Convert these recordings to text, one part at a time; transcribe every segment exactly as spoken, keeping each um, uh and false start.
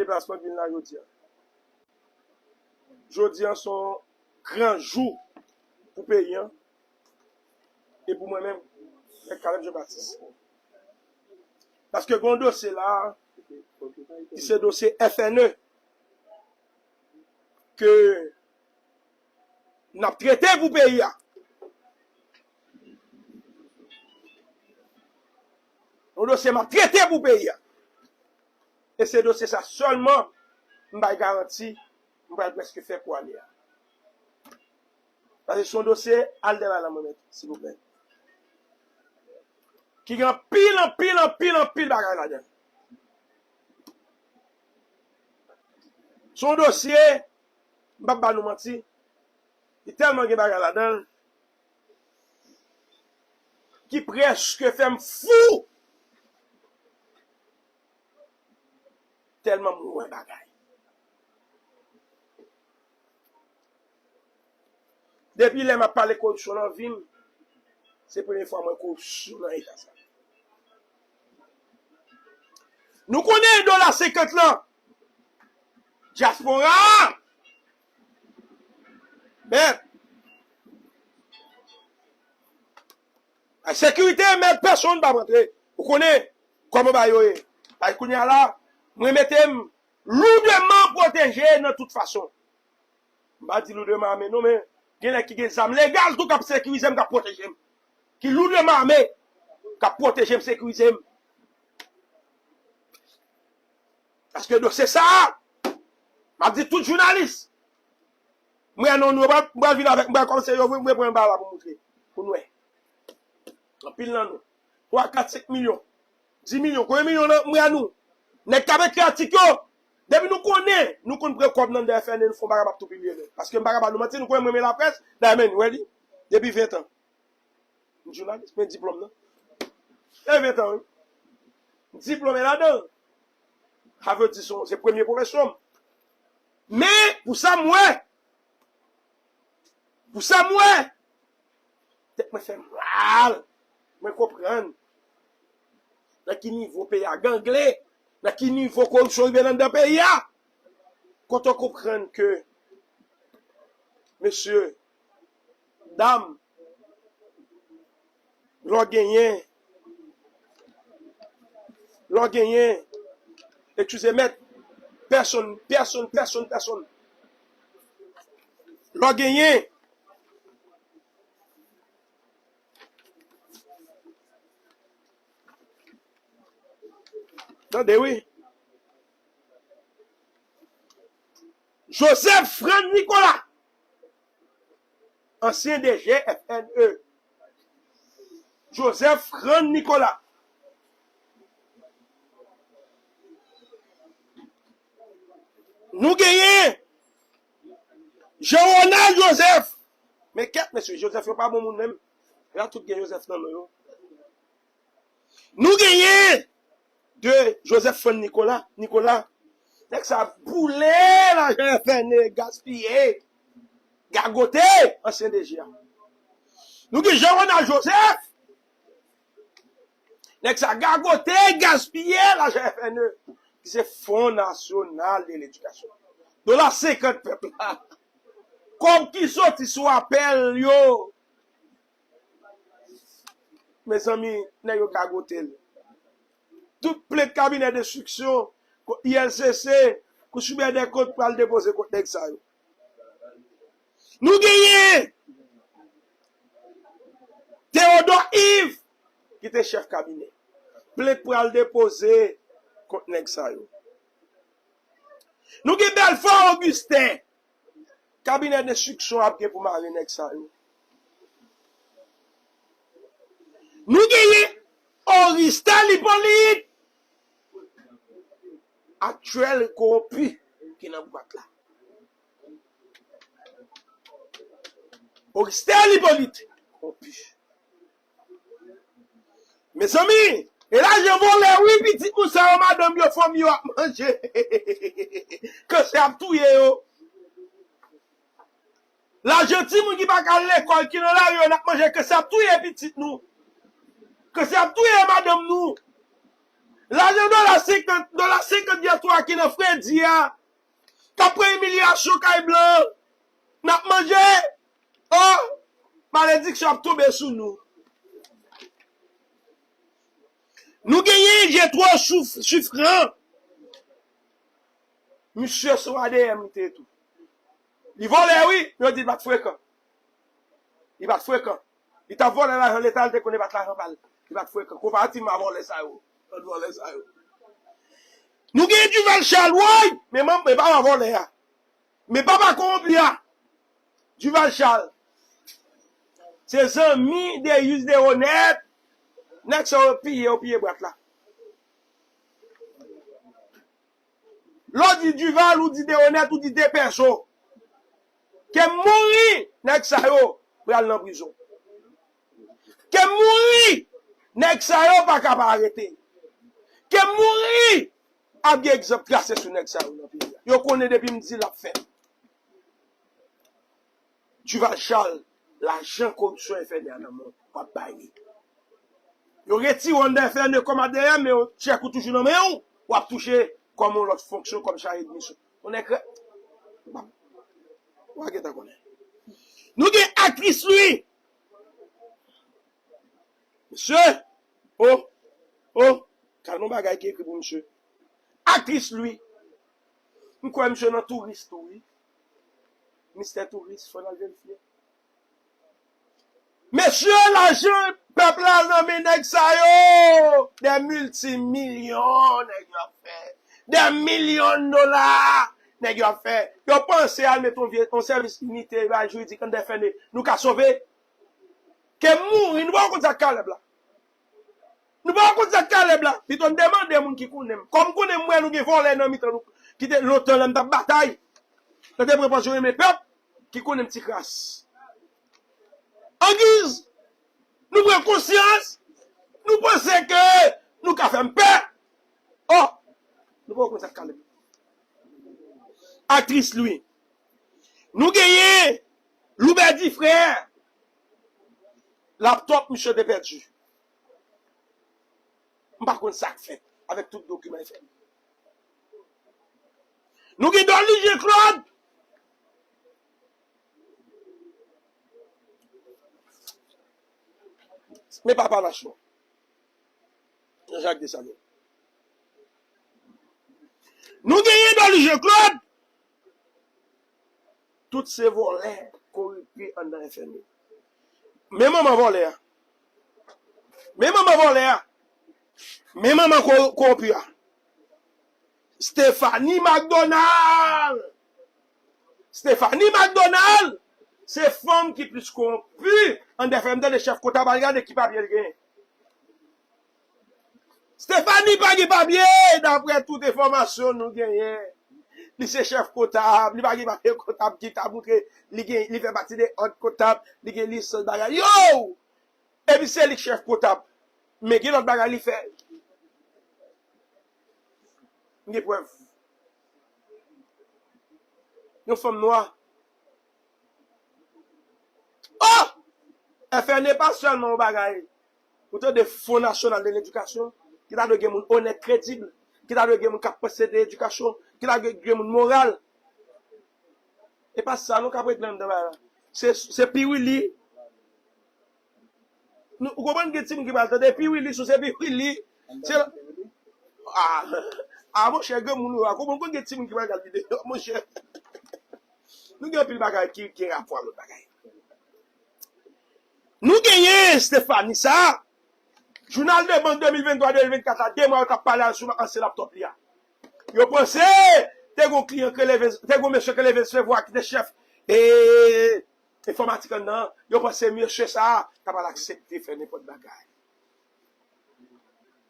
deplasman k vin la jodi a. Jodi a se yon gran jou pou peyi a e pou mwen menm, Mèt Caleb Jean Baptiste. Paske gen yon dosye la, ki se dosye F N E, ke n ap trete pou peyi a. Yon dosye m ap trete pou peyi a. E se dosye sa sèlman m bay garanti m pral prèske fè pou ane a. Paske se yon dosye, al dèyè la mwen mèt, silvouplè. Ki gen anpil, anpil, anpil, anpil bagay ladan l. Se yon dosye, m p ap ba nou manti, li tèlman gen bagay ladan l, ki prèske fè m fou. Tèlman m wè bagay. Depi lè m ap pale koripsyon nan vi m, se premye fwa m wè koripsyon nan eta sa. Nou konnen dola senkant lan, dyaspora a, mèt, sekirite, mèt, pèsonn p ap rantre. Ou konnen kòman bagay yo ye. Ay, kounye a la, mwen mete m loudman pwoteje nan tout fason. M pa di loudman ame non, men gen nèg ki gen zam legal tou k ap sekirize m, k ap pwoteje m. Ki loudman ame, k ap pwoteje m, sekirize m. Paske dosye sa a, m ap di tout jounalis, m wè non nou, m pral vin avèk, m pral kòmanse yo, m pran bagay la pou moutre, pou n wè. Anpil nan nou. Twa, kat, senk milyon. Dis milyon. Konbyen milyon nan m wè nou? Nèg k ap ekri atik yo. Depi nou konnen, nou konn pran kòb nan dèyè F N E, nou fè yon bagay, m ap tou pibliye nèt. Paske m pa ka ba nou manti, nou konnen m renmen laprès. Dayè, men, nou wè li. Depi ven tan. M jounalis, men diplòm nan. E ven tan, wi. M diplòme ladan. Sa vle di se, se premye pwofesyon m. Men, pou sa m wè, pou sa m wè, tèt mwen fè mal. Mwen konprann nan ki nivo peyi a gangle, nan ki nivo koripsyon rive nan anndan peyi a. Kote w konprann ke, mesye, dam, lè w genyen, lè w genyen, eskize, mèt, pèsonn, pèsonn, pèsonn, pèsonn. Lè w genyen, tande wi. Joseph Franck Nicolas, ansyen D G F N E. Joseph Franck Nicolas. Nou genyen Jean Ronald Joseph. Men kèt, mesye, Joseph yo pa bon moun menm. Yo tout gen Joseph nan non yo. Nou genyen de Joseph Franck Nicolas. Nicolas, nèg sa boule lajan F N E, gaspiye, gagote ansyen D G a. Nou gen Jean Ronald Joseph. Nèg sa gagote, gaspiye lajan F N E, ki se Fonds National de l'Éducation. Dola senkant pèp la. Kòb ki soti sou apèl yo. Mezanmi, nèg yo gagote l. Tout plent kabinè denstriksyon, kot I L C C, Kou Siperyè dè Kont pral depoze kont nèg sa yo. Nou genyen Théodore Yves, ki te chèf kabinè. Plent pral depoze kont nèg sa yo. Nou gen Belfort Augustin, kabinè denstriksyon ap gen pou mare nèg sa yo. Nou genyen Oristel Hyppolite, aktyèl kowonpi ki nan bwat la. Oristel Hyppolite, kowonpi. Mezanmi, e lajan vòlè wi, pitit moun sa yo, madanm yo, fanmi yo ap manje. Kansè ap touye yo. Lajan timoun ki pa ka al lekòl, ki nan lari yo, n ap manje, kansè ap touye pitit nou. Kansè ap touye madanm nou. Lajan dola senkant, dola senkant dyaspo a ki nan fredi a, k ap pran imilyasyon kay blan, n ap manje. Oh, malediksyon ap tonbe sou nou. Nou genyen Jetro Souf-, Sifran. Misye se yon A D M li te ye tou. Li vòlè, wi, men yo di l pa t frekan. Li pa t frekan. Li t ap vòlè lajan leta, li te konnen pa t lajan pa l. Li pa t frekan. Konparativman a vòlè sa yo. Lòt vòlè sa yo. Nou gen Duval Charles, woy! Men manm, men papa vòlè a. Men papa kowonpi a. Duval Charles. Se zanmi Deyus Deronette. Nèg sa yo piye, yo piye bwat la. Lè w di Duval, ou di Deronette, ou di Depèso. Ke m mouri, nèg sa yo pral nan prizon. Ke m mouri, nèg sa yo pa ka pa arete. Ke m mouri, ap gen egzanp trase sou nèg sa yo nan peyi a. Yo konnen depi m di l ap fèt. Duval Charles, lajan koripsyon F N E a nan men w, w ap bay li. Yo retire w anndan F N E kòm A D M, men yo tchèk ou toujou nan men w, w ap touche kòm yon lòt fonksyon, kòm chaje dmisyon. Yon nèg rè-, w a gentan konnen. Nou gen aktris Lwi. Mesye, oh, oh, gad yon bagay ki ekri pou misye. Aktris Lwi. M kwè misye nan Touris tou, wi. Mistè Touris, fò n al verifye. Mesye, lajan pèp la nan men nèg sa yo. Des miltimilyon nèg yo ap fè. Des milyon dola nèg yo ap fè. Yo panse al met yon vye, yon sèvis inite, bay jiridik anndan F N E. Nou ka sove. Ke m mouri, nou pa konn sa k Kalèb la. Nou pa konn sa k Kalèb la. Pito n demande moun ki konnen m. Kòm konnen m wè nou gen vòlè nan mitan nou, ki te lontan lè m t ap batay. Nan te pran pòz yo renmen pèp, ki konnen m ti kras. Angiz, nou pran konsyans, nou panse ke nou ka fè m pè. Oh, nou pa konn sa k Kalèb. Aktris Lwi. Nou genyen Loubè Difrè. Laptòp misye te pèdi. M pa konn sa k fèt avèk tout dokiman F N E. Nou gen Dorly Jean Claude. Men papa nasyon. Jean Jacques Dessalines. Nou genyen Dorly Jean Claude. Tout se vòlè, koripte anndan F N E. Men manman vòlè a. Men manman vòlè a. Men manman ko-, kowonpi a. Stephanie McDonald. Stephanie McDonald, se fanm ki plis kowonpi anndan F N E. M tande chèf kontab al gade ki papye l genyen. Stephanie pa gen papye, daprè tout enfòmasyon nou genyen. Li se chèf kontab, li pa gen papye kontab ki ta montre li gen, li fè pati de òd kontab, li gen lisans bagay. Yo! Epi se li k chèf kontab. Men gen lòt bagay li fè. M gen prèv. Yon fanm nwa. Oh! F N E pa sèlman yon bagay. Ou tande Fon Nasyonal de Ledikasyon, ki ta dwe gen moun onèt, kredib, ki ta dwe gen moun k ap panse de edikasyon, ki ta dwe gen moun moral. E pa sa, nou k ap regle anndan bagay la. Se, se piwili. Nou, ou konprann gen timoun ki pral tande piwili, si w se piwili. Se, ah, ah, monchè, granmoun ou a. Konprann gen timoun ki pral gade videyo, monchè. Nou gen anpil bagay ki gen rapò ak lòt bagay. Nou genyen Stephanie sa. Jounal de bank de mil venntwa, de mil vennkat la, de mwa yo t ap pale sou ansyen laptòp li a. Yo panse te gon kliyan k rele Vens-, te gon mesye k rele Vens Fevwa ki te chèf, e, enfòmatik anndan an. Yo panse mesye sa a t ap al aksepte fè nenpòt bagay.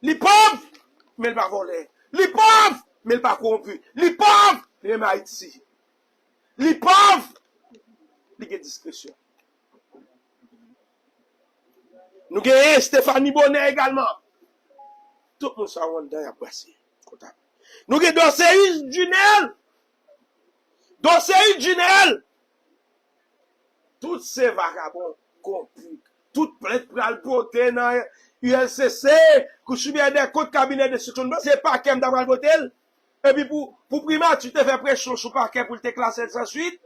Li pòv, men l pa vòlè. Li pòv, men l pa kowonpi. Li pòv, li renmen Ayiti. Li pòv, li gen diskresyon. Nou gen Stephanie Bonheur egalman. Tout moun sa yo anndan y ap brase kontab. Nou gen Dorceus Junel. Dorceus Junel. Tout se vagabon, kowonpi. Tout plent pral pote nan, U L C C, Kou Siperyè dè Kont, Kabinè Denstriksyon, se pakè m ta pral vote l. Epi pou, pou primati te fè presyon sou pakè pou l te klase l san swit.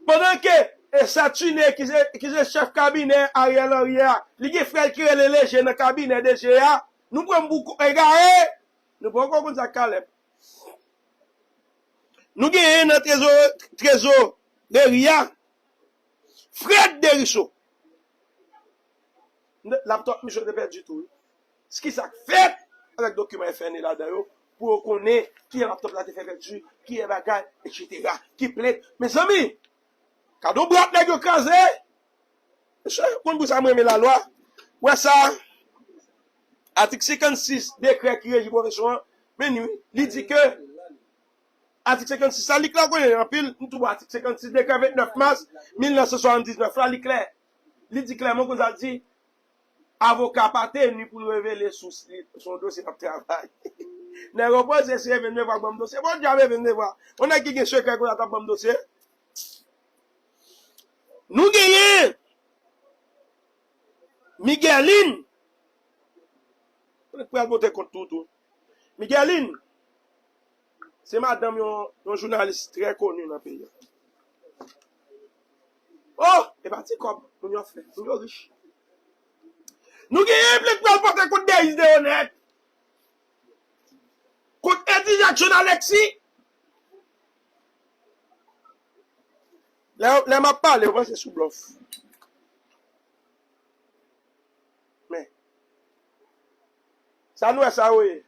Pandan ke e Satine ki se, ki se chèf kabinè Ariel Henry a, li gen frè l ki rele Leje nan kabinè D G a, nou pran m pou egare. Nou poko konn sa k Kalèb. Nou genyen nan trezo, trezoreri a, Fred Deriso. Laptop misye te pèdi tou, wi. Kisa k fèt avèk dokiman F N E ladan yo pou yo konnen kijan laptop la te fè pèdi, kijan bagay, etsetera, ki plent. Mezanmi, gade yon brat nèg yo kraze. Mesye, konn pou sa m renmen lalwa. Wè sa, atik senkannsis dekrè ki reji pwofesyon an, men li, li di ke atik senkannsis la, li klè, konnen anpil, m tou bon atik senkannsis dekrè vennèf mas mil nèf san swasanndiznèf la, li klè. Li di klèman konsa, l di, avoka pa teni pou l revele sous li sou yon dosye l ap travay. Nèg yo poze se Evenn Devwa k ban m dosye. Bon dyab Evenn Devwa. Yon nèg ki gen sekrè konsa t ap ban m dosye. Nou genyen Miguelin. Mwen pral pote kont tou, tou. Miguelin, se madanm yon, yon jounalis trè koni nan peyi a. Oh, e pa ti kòb moun yo fè, moun yo rich. Nou genyen plent pral pote kont Deis Deonèt, kont Eddy Jackson Alexis. Lè, lè m ap pale, yo panse sou blòf. Men, sa nou wè sa yo ye.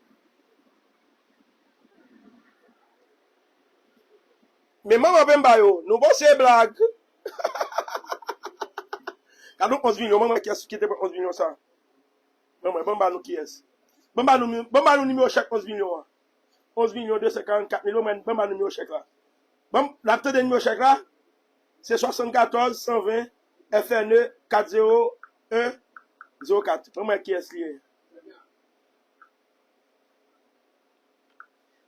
Men manman Pemba yo, nou panse blag. Gade yon onz milyon, manman kiyès ki te pran onz milyon sa? Manman, ban m ba nou kiyès. Ban m ba nou, ban m ba nou nimewo chèk onz milyon an. Onz milyon de san karannkat mil, ban m, ban m ba nou nimewo chèk la. Ban m, n ap tande nimewo chèk la? Se swasannkatòz san ven F N E kat zewo en zewo kat. Ban m wè kiyès li ye.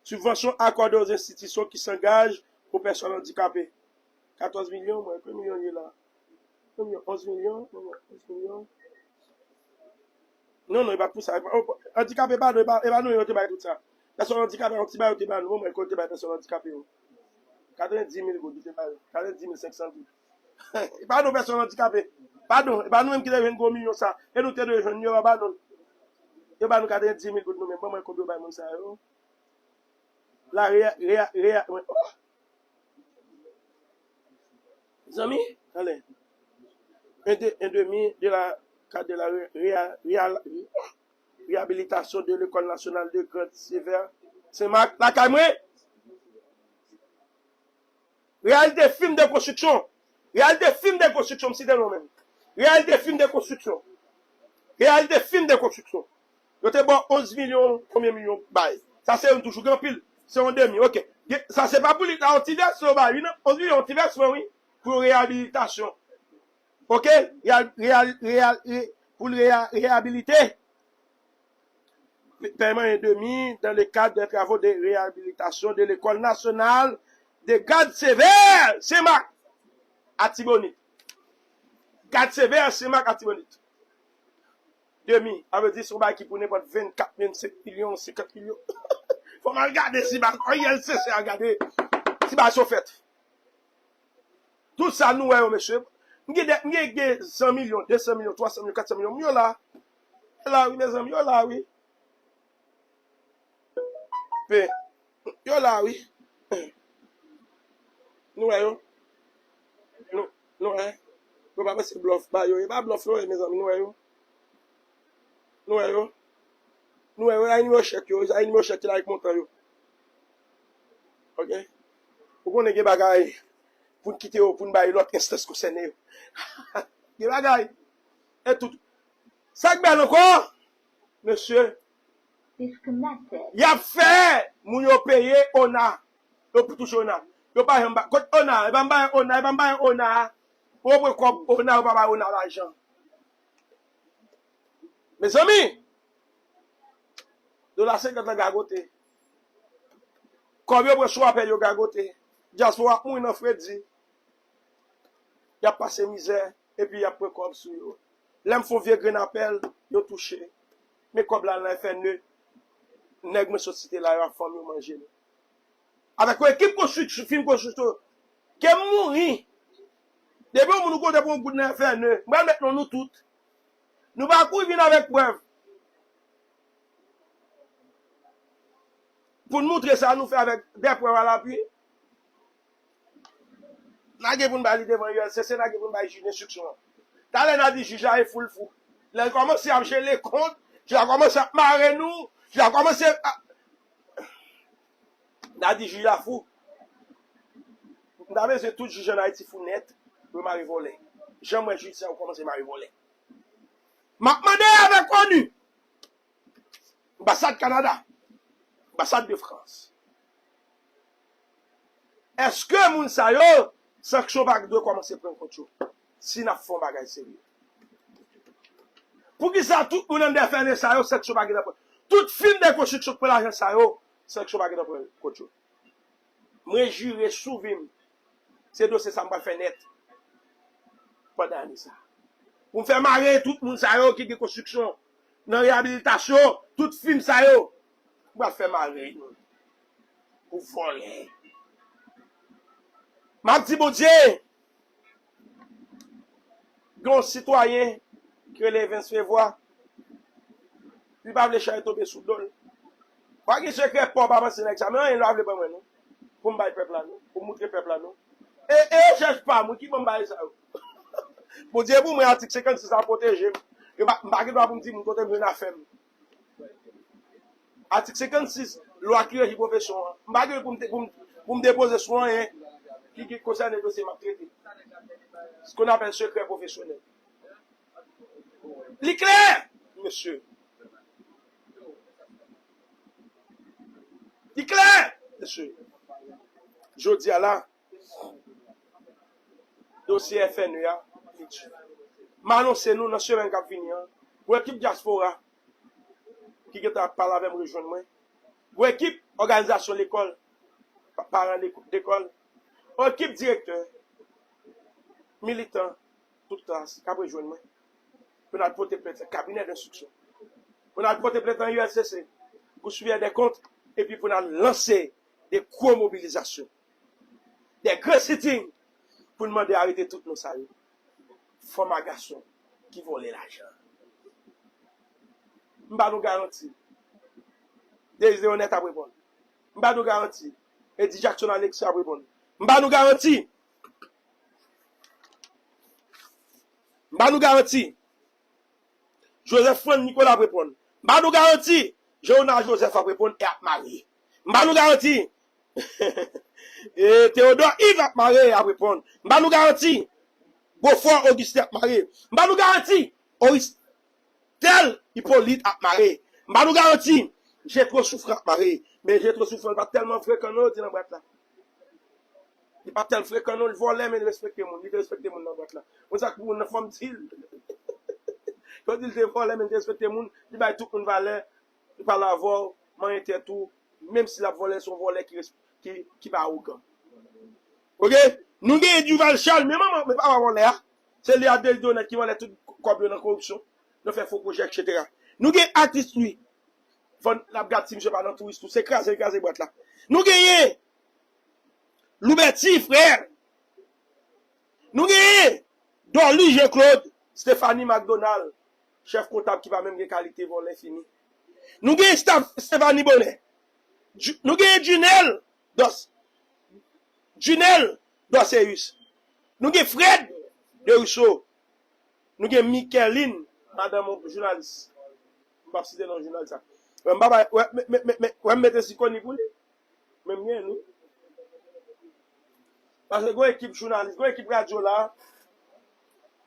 Subventions accordées aux institutions qui s'engagent aux personnes handicapées. Katòz milyon, mwen, konbyen milyon ye la? Konbyen? Onz milyon? Mwen, onz milyon? Non, non, e pa pou sa. E pa, oh, andikape, padon, e pa, e pa nou yo te bay tout sa. Pèsòn andikape, yon ti bagay yo te ba nou. Mwen, mwen, kote yo te bay pèsòn andikape yo? Katrevendiz mil goud yo te bay yo. Katrevendiz mil senk san goud. E pa nou pèsòn andikape. Padon, e pa nou menm ki te jwenn gwo milyon sa. E nou te dwe jwenn, yo pa ba nou. Yo ba nou katrevendiz mil goud nou menm. Ban mwen konbyen yo bay moun sa yo. La rea, rea, rea, oh! Zanmi, ale. Un de, un demi de la, cadre de la ré-, réa-, réa-, réhabilitation de l'école nationale de Grande Sévère, Saint-Marc, lakay mwen. Réalité Film de Construction. Réalité Film de Construction, m site non menm. Réalité Film de Construction. Réalité Film de Construction. Yo te ba w onz milyon, konbyen milyon bay? Sa se youn toujou, gen anpil. Se yon demi, oke. Gen, sa se pa pou li, la, yon ti vèsman yo bay, wi, non? Onz milyon, yon ti vèsman, wi. Pou reyabilitasyon. Oke? Reya-, reya-, reya-, re-, pou l reya-, reyabilite. Pèman endemi dans le cadre des travaux de réhabilitation de l'école nationale de garde sévère Saint-Marc, Atibonit. Garde sévère Saint-Marc, Atibonit. Demi, sa vle di se yon bagay ki pou nenpòt vennkat, vennsenk milyon, senkant milyon. Fò m al gade si bagay, anyen l sese al gade si bagay sa fèt. Tout sa nou wè yo, mesye. M gen de, m gen, gen san milyon, desan milyon, twasan milyon, katsan milyon. Yo la. Yo la, wi, mezanmi, yo la, wi. Pe. Yo la, wi. Nou wè yo. Nou, nou wè. Yo pa panse blòf ba yo. E pa blòf yo ye, mezanmi, nou wè yo. Nou wè yo. Nou wè yo, a nimewo chèk yo, a nimewo chèk ki la avèk montan yo. Oke? Ou konnen gen bagay pou n kite yo, pou n bay lòt enstans konsène yo. Gen bagay. E tout. Sa k bèl ankò, mesye, y ap fè moun yo peye ona. Yo pou touche ona. Yo pa janm ba, kot ona? E pa m bay ona, e pa m bay ona. Ou pran kòb ona, yo pa bay ona lajan. Mezanmi, dola senkant lan gagote. Kòb yo pran sou apèl yo gagote. Dyaspora ap mouri nan fredi. Y ap pase mizè, epi y ap pran kòb sou yo. Lè m fè yon vye grenn apèl, yo touche. Men kòb la nan F N E, nèg mwen sot site la yo ap fanm yo manje l. Avèk yon ekip konstriksyon, fim konstriksyon ke m mouri. Depi yon moun ou konte pou yon goud nan F N E, m pral met non nou tout. Nou pa kouri vin avèk prèv. Pou n moutre sa nou fè avèk de prèv a lapui. N a gen pou n bay li devan U L C C, n a gen pou n bay jij enstriksyon an. Talè n a di jij la e fou l fou. Lè l kòmanse ap jele kont, jij la kòmanse ap mare nou, jij la kòmanse ap N a di jij la fou. M ta bezwen tout jij ann Ayiti fou nèt pou yo mare vòlè. Jan m wè jij sa yo kòmanse mare vòlè. M ap mande avèk ONU, Anbasad Kanada, Anbasad de Frans. Èske moun sa yo, sanksyon pa dwe kòmanse pran kont yo? Si n ap fè yon bagay serye. Poukisa tout moun anndan F N E sa yo, sanksyon pa gentan pran? Tout fim de konstriksyon k pran lajan sa yo, sanksyon pa gentan pran kont yo. Mwen jire sou vi m, se dosye sa m pral fè nèt pandan ane sa. Pou m fè mare tout moun sa yo ki gen konstriksyon nan reyabilitasyon, tout fim sa yo, m pral fè mare nou pou vòlè. M ap di Bondye, gen yon sitwayen ki rele Evens Fevwa, li pa vle chay tonbe sou do l. Pa gen sekrè pa w pa panse nèg sa, men anyen l pa vle ban mwen non. Pou m bay pèp la non, pou m moutre pèp la non. E, e rechèch pa m wi ki ban m bagay sa yo. Bondye pou mwen, atik senkannsis la pwoteje m. E pa, m pa gen dwa pou m di moun kote m jwenn afè m. Atik senkannsis, lwa ki reji pwofesyon an. M pa gen pou m, pou m, pou m depoze sou anyen ki, ki konsène dosye m ap trete. Ce qu'on appelle secret professionnel. Li klè, mesye. Li klè, mesye. Jodi a la, dosye F N E a, m anonse nou nan semèn k ap vini an, pou ekip dyaspora ki gentan ap pale avè m rejwenn mwen, pou ekip òganizasyon lekòl, pa- paran leko- lekòl, ekip direktè, militan, tout klas k ap rejwenn mwen pou n al pote plent nan kabinè denstriksyon, pou n al pote plent nan U L C C, pou siveyè dè kont, epi pou n al lanse de gwo mobilizasyon, de gran sitting, pou n mande arete tout nou sa yo. Fanm a gason ki vòlè lajan. M ba nou garanti. Désiré Honnête ap reponn. M ba nou garanti. Eddy Jackson Alexis ap reponn. M ba nou garanti. M ba nou garanti. Joseph Franny Nicolas ap reponn. M ba nou garanti. Jean Ronald Joseph ap reponn e ap mare. M ba nou garanti. E Théodore Yves ap mare e ap reponn. M ba nou garanti. Beaufort Augustin ap mare. M ba nou garanti. Oris Tel Hyppolite ap mare. M ba nou garanti, Jetro Soufran ap mare. Men Jetro Soufran pa tèlman frekan non, yo di nan bwat la. Li pa tèl frekan non, li vòlè, men li respekte moun. Li te respekte moun nan bwat la. Moun sa k pou moun nan fò m di l. Yo di l te vòlè, men li te respekte moun. Li bay tout moun valè. Li pale avè w, manyen tèt ou. Menm si l ap vòlè, se yon vòlè ki, res- ki, ki pa awogan. Oke? Nou genyen Duval Charles, men manman, men papa vòlè a. Se li ak Désiré Honnête ki vòlè tout kòb yo nan koripsyon, nan fè fo pwojè, etsetera. Nou gen Atis Louis. Fò n ap gad si misye pa nan touris tou. Se kraze, l kraze bwat la. Nou genyen Louberty Frère. Nou genyen Dorly Jean Claude, Stéphanie McDonald, chèf kontab ki pa menm gen kalite vòlè fini. Nou genyen Steph- Stephanie Bonnet. Ju- Nou genyen Junel Dos- Junel Dorceus. Nou gen Fred Derusso. Nou gen Micheline, madanm yon jounalis. M p ap site non jounalis la. Wè, m pa bay, wè, men, men, men, men, wè, m mete Sicony pou li. Men m gen nou. Paske gon ekip jounalis, gon ekip radyo la.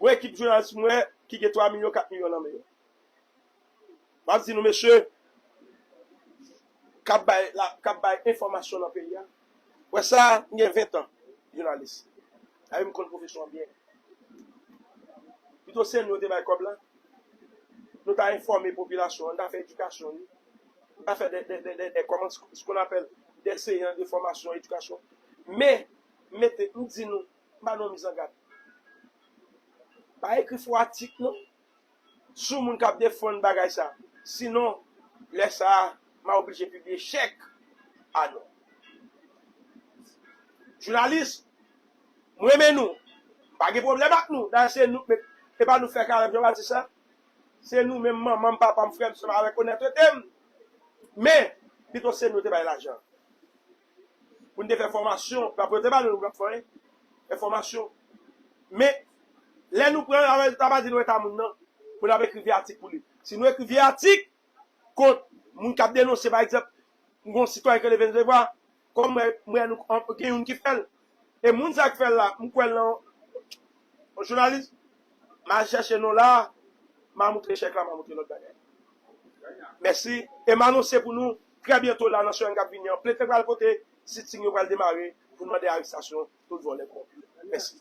Gon ekip jounalis m wè ki gen twa milyon, kat milyon nan men yo. M ap di nou, mesye, k ap bay, la, k ap bay enfòmasyon nan peyi a. Wè sa, m gen ven tan, jounalis. Sa vle di m konn pwofesyon an byen. Pito se nou yo te bay kòb la. Nou ta enfòme popilasyon an, nou ta fè edikasyon li. Nou ta fè de, de, de, de, de, kòman, ce qu'on appelle, de seyans de fòmasyon, edikasyon. Men, m mete, m di nou, m ba nou yon mizangad. Pa ekri fo atik, non. sou moun k ap defann bagay sa. Sinon, lè sa a, m a oblije pibliye chèk a nou. Jounalis, m renmen nou. M pa gen pwoblèm ak nou. Dayè, se nou, men, e pa nou fè Carême Jean Baptiste la. Se nou menm, manman m, papa m, frè m, sè m, avèk onètete m. Men, pito se nou te bay lajan. Pou n te fè fòmasyon, pa pou yo te ba nou, nou p ap fè anyen. Fè fòmasyon. Men, lè nou pran, sa pa di nou eta moun nan, pou n ap ekri vye atik pou li. Si nou ekri vye atik kont moun k ap denonse, pa egzanp, yon sitwayen ki rele Vencevoix, kòm mwen, mwen, nou, gen youn ki fè l. E moun sa k fè l la, m kwè l nan yon jounalis, m al chèche non la, m a montre chèk la, m a montre lòt bagay. Mèsi. E m anonse pou nou, trè byento la, nan semèn k ap vini an, plent pral pote, siting yo pral demare pou n mande arestasyon tout vòlè kòwonpi. Mèsi.